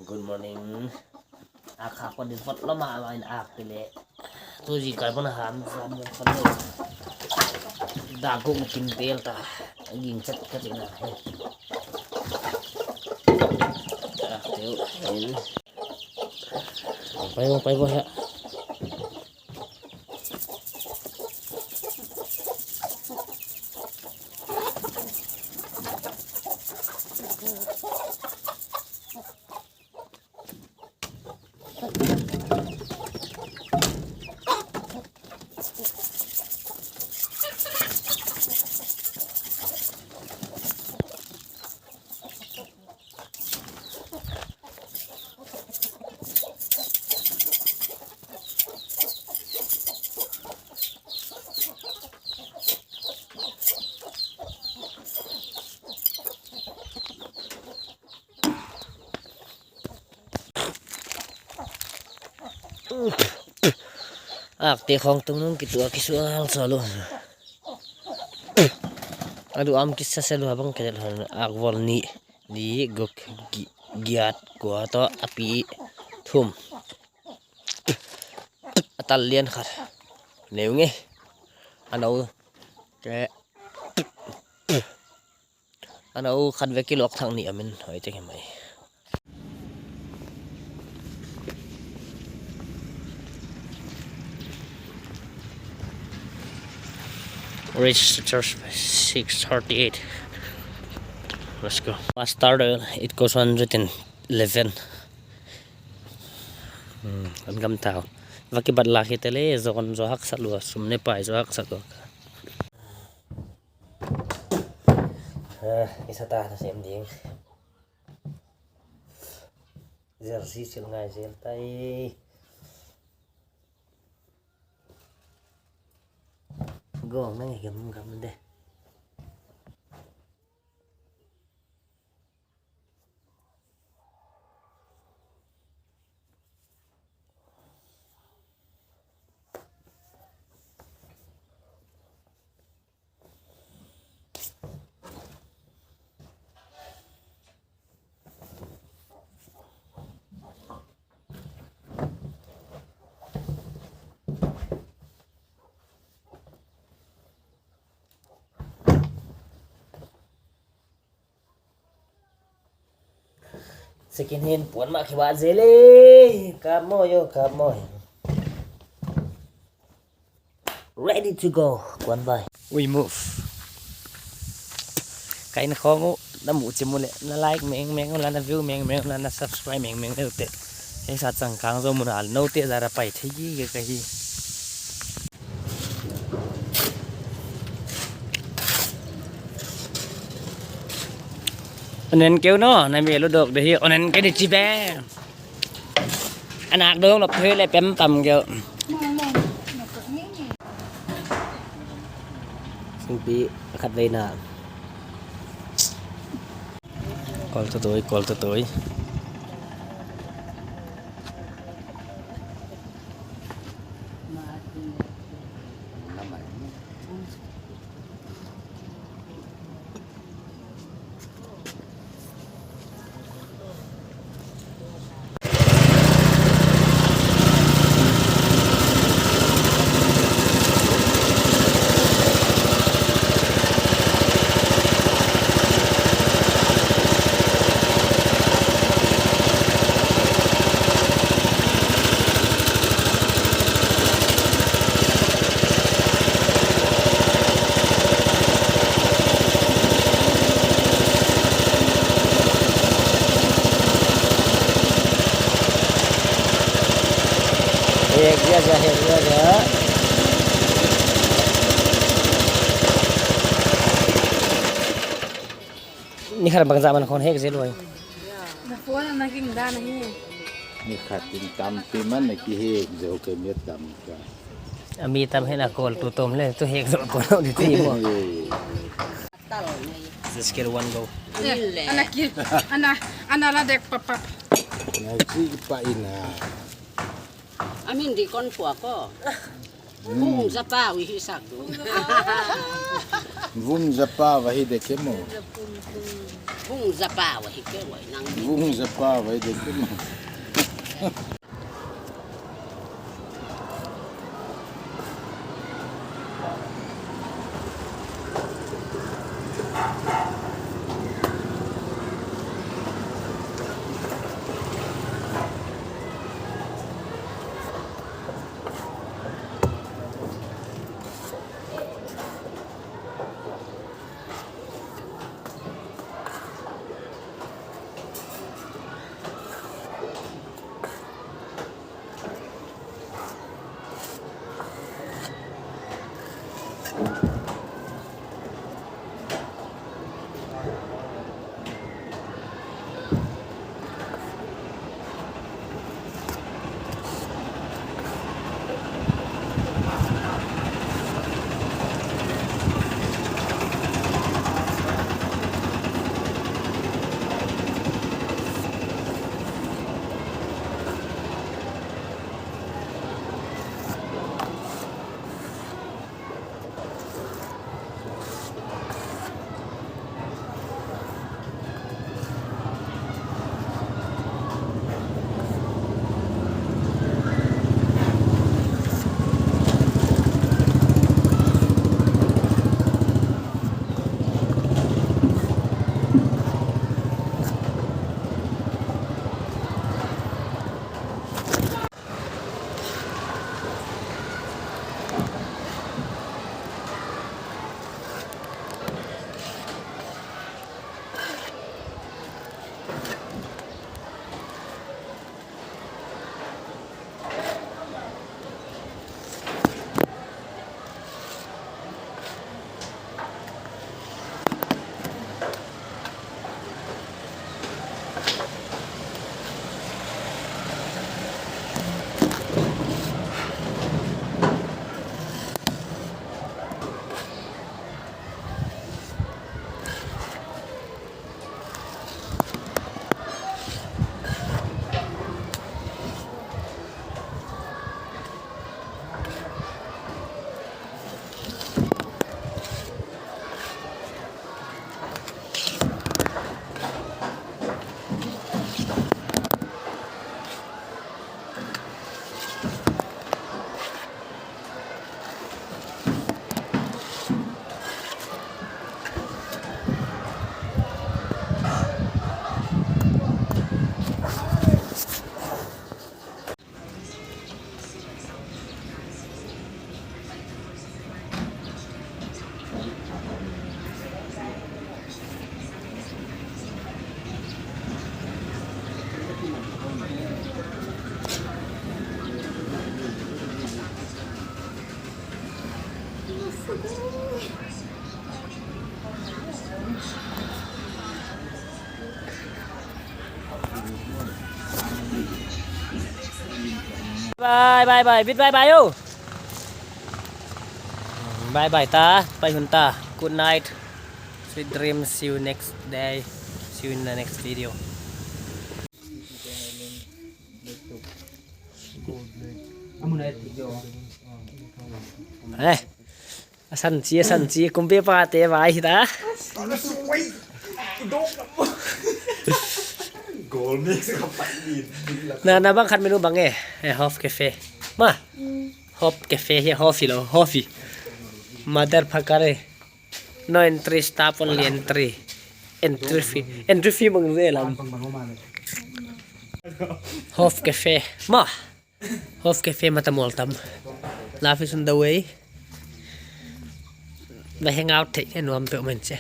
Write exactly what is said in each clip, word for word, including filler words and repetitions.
Good morning. Ak kha ko di vot lo ma ma in ak te le. Tu zingkal pon ham zam mo ko le. Dak guk kin tel ta. Ging chet ka ti na. Dak teu in. Pai bo, pai bo ya. Ak te khong tung nung kitua kisual sual lou. Adu am kisa selu abang kedel hon ak vol ni, li guk gi-, giat kua to api thum. A tal lian khat. Neu nge. A nou. Ke. A nou khat vek kilawk thang ni amin hoi te ke mai. Reach the church by six thirty-eight. Let's go. Master, it goes one hundred eleven. Hmm, an gam tau. Vaki bat la khite le, zon zo hak salua, sum ne pai zo hak salua. Ah, isa ta na sem ding. Jersey sil ngai zel tai. Gong nang gam gam de. Second hand puan mah kiba zele. Kap maw yo, kap maw. Ready to go. Kuan bai. We move. Kain khong u, na mu chi mu le, na like meng meng u la, na view meng meng u la, na subscribe meng meng le u te. Hei sa chang kang zo mun al no te zara pai thei gi ge ka hi. Onen keu no, na mi lu dok de hi, onen ke di chi be. Anak dong lop thei le pem pam keu. Singpi khat vei na. Kol tu toi, kol tu toi. Hek dia dia, hek dia dia. Ni khat bangzah man khong hek zel uai. Na phone na ging dan hi. Ni khat in tampi man na kihek zo ke mi tam ka. A mi tam hi na kol tu tom le tu hek zo kol di ti mo. Just kill one go. Eh, ana kill. Ana, ana la dek pap pap. Na si pa ina. Amin di kon pua ko. Kung sa pa wi hi sak du. Vung zapa vahi deke mo. Vung zapa vahi ke wai nang. Vung zapa vahi deke mo. Bye, bye, bye. Bit bye, bye, oh. Bye, bye, ta. Bye, hun ta. Good night. Sweet dreams. See you next day. See you in the next video. Eh. A san chi, a san chi, kumpi pa te vai hi ta. Goal mix ka pa ni. Na, na bang khat menu bang e. Eh, Hof Cafe. Ma. Hof Cafe hi, Hof hi lo, Hof hi. Motherfucker e. No entry, staff only entry. Entry fee, entry fee bang ve lam. Hof Cafe. Ma. Hof Cafe mata mual tam. Life is on the way. Ba hang out thei nuam peuh mai che.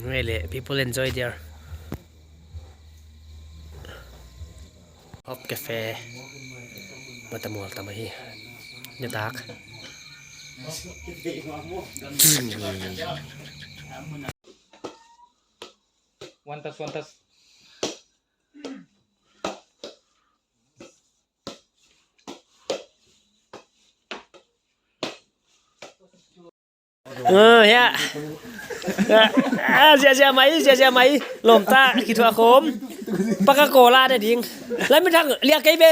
Really, people enjoy there. Hof Cafe. Mata mual tam hi. Nyatak. One touch, one touch. Eh, ya. Ya. Ah, ziahziah mai, ziahziah mai. Lawmta, kithuah khawm. Paka Cola de ding. Lam mi thang liak kei be.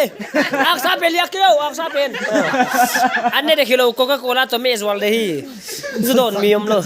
Aksa pen liak kei o, aksa pen. An ne de khilou Coca Cola toh me zual de hi. Zu dawn mi omlou.